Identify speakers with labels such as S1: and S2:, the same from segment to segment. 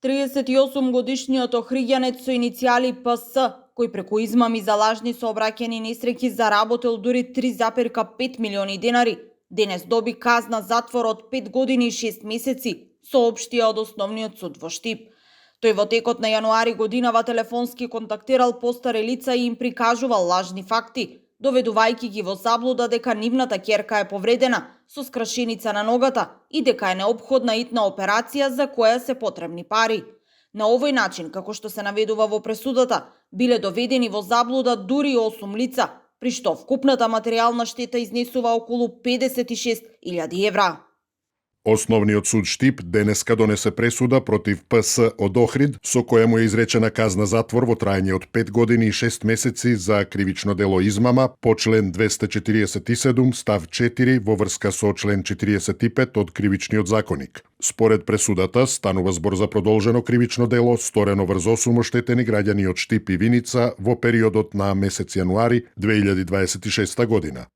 S1: 38-годишниот охриѓанец со иницијали ПС, кој преку измами за лажни сообраќајни несреќи заработил дури 3,5 милиони денари, денес доби казна затвор од 5 години и 6 месеци, соопштија од Основниот суд во Штип. Тој во текот на јануари годинава телефонски контактирал постари лица и им прикажувал лажни факти, доведувајќи ги во заблуда дека нивната ќерка е повредена со скрашеница на ногата и дека е неопходна итна операција за која се потребни пари. На овој начин, како што се наведува во пресудата, биле доведени во заблуда дури 8 лица, при што вкупната материјална штета изнесува околу 56.000 евра.
S2: Основниот суд Штип денеска донесе пресуда против ПС од Охрид, со која му е изречена казна затвор во трајање од 5 години и 6 месеци за кривично дело измама по член 247 став 4 во врска со член 45 од Кривичниот законик. Според пресудата станува збор за продолжено кривично дело сторено врз 8 оштетени граѓани од Штип и Виница во периодот на месец јануари 2026 година.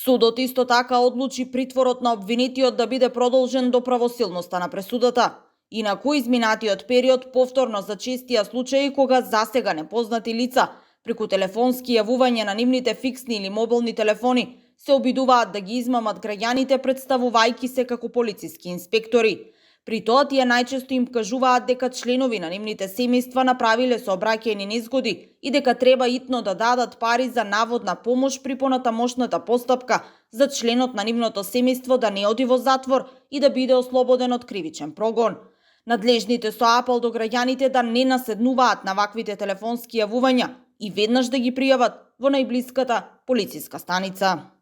S1: Судот исто така одлучи притворот на обвинетиот да биде продолжен до правосилноста на пресудата. Инаку изминатиот период повторно за честија случаи кога засега непознати лица преку телефонски јавувања на нивните фиксни или мобилни телефони се обидуваат да ги измамат граѓаните представувајќи се како полициски инспектори. При тоа тие најчесто им кажуваат дека членови на нивните семејства направиле сообраќајни незгоди и дека треба итно да дадат пари за наводна помош при понатамошната постапка за членот на нивното семејство да не оди во затвор и да биде ослободен од кривичен прогон. Надлежните со апел до граѓаните да не наседнуваат на ваквите телефонски јавувања и веднаш да ги пријават во најблиската полициска станица.